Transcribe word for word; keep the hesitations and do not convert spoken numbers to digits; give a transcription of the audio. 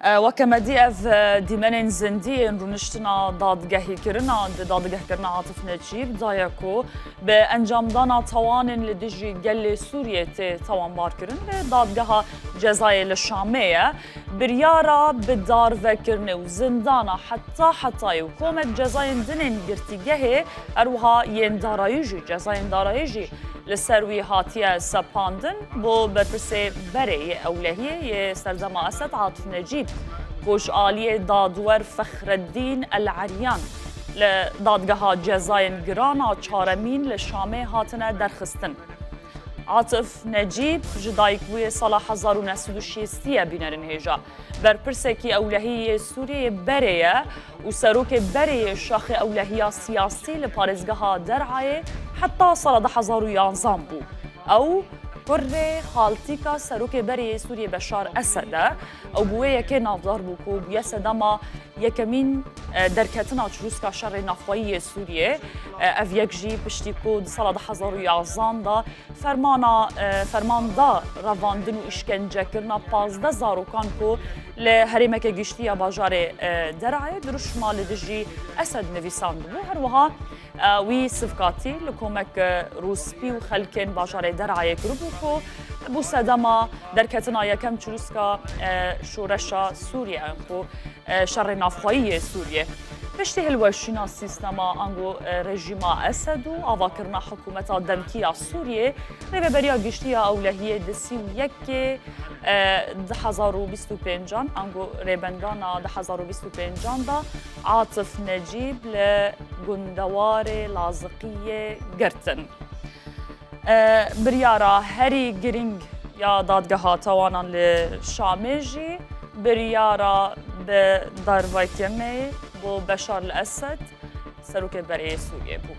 E, weke me dî ev, e, dîmenên zindî yên rûniştina dadgehî kirina di dadgehkirina Atif Necîb daye ku bi encamdana tawanên li dijî gelê Sûriyê tê tawanbarkirin li dadgeha cezayê li Şamê ye. Biryara bi darvekirinê û zindana heta hetayê û komek cezayên din ên girtîgehê, her wiha yên darayî jî, cezayên darayî jî li ser wî hatiye sepandin. Bo berpirsê berê yê ewlehiyê yê serdema Esed, Atif Necîb, ku ji aliyê dadwer Fexreddîn El Eryan li dadgeha cezayên giran a çaremîn li Şamê hatine derxistin. Atif Necîb ji dayikbûyê sala hezar û neh sed û şêstî ye bînerin hêja. Berpirsekî ewlehî yê Sûriyeyê berê ye û serokê berê yê şaxê ewlehiya siyasî li parêzgeha Derayê heta sala du hezar û yanzan bû. Ew kurê xaltîka serokê berê yê Sûriyê Beşar Esed e. Ew bi wê yekê navdar bû ku bûye sedema yekemîn, e, derketina çirûska şerê navxweyî yê Sûriyê. E, ev yek jî piştî ku di sala du hezar û yazdan de fermana, e, ferman da revandin û îşkencekirina pazdeh zarokan ku li herêmeke giştî ya bajarê, e, Derayê dirûşma li dijî Esed nivîsandibû. Her wiha, e, wî sivkatî li komek, e, rûspî û xelkên bajarê Derayê kiribû ku bû sedema derketina yekem çirûska, e, şoreşa Sûriye ku, e, şerê navxweyî yê Sûriyê. Piştî hilweşîna sîstema ango, e, rejîma Esed û avakirina hikûmeta demkî ya Sûriyê, Rêveberiya Giştî ya Ewlehiyê di sî û yekê, e, du hezar û bîst û pêncan, ango rêbengana du hezar û bîst û pêncan de Atif Necîb li gundewarê Laziqiyê girtin. E, biryara herî girîng ya dadgeha tawanan li Şamê jî biryara bi darvekirinê bo Beşar el Esed, serokê berê yê Sûriyê bû.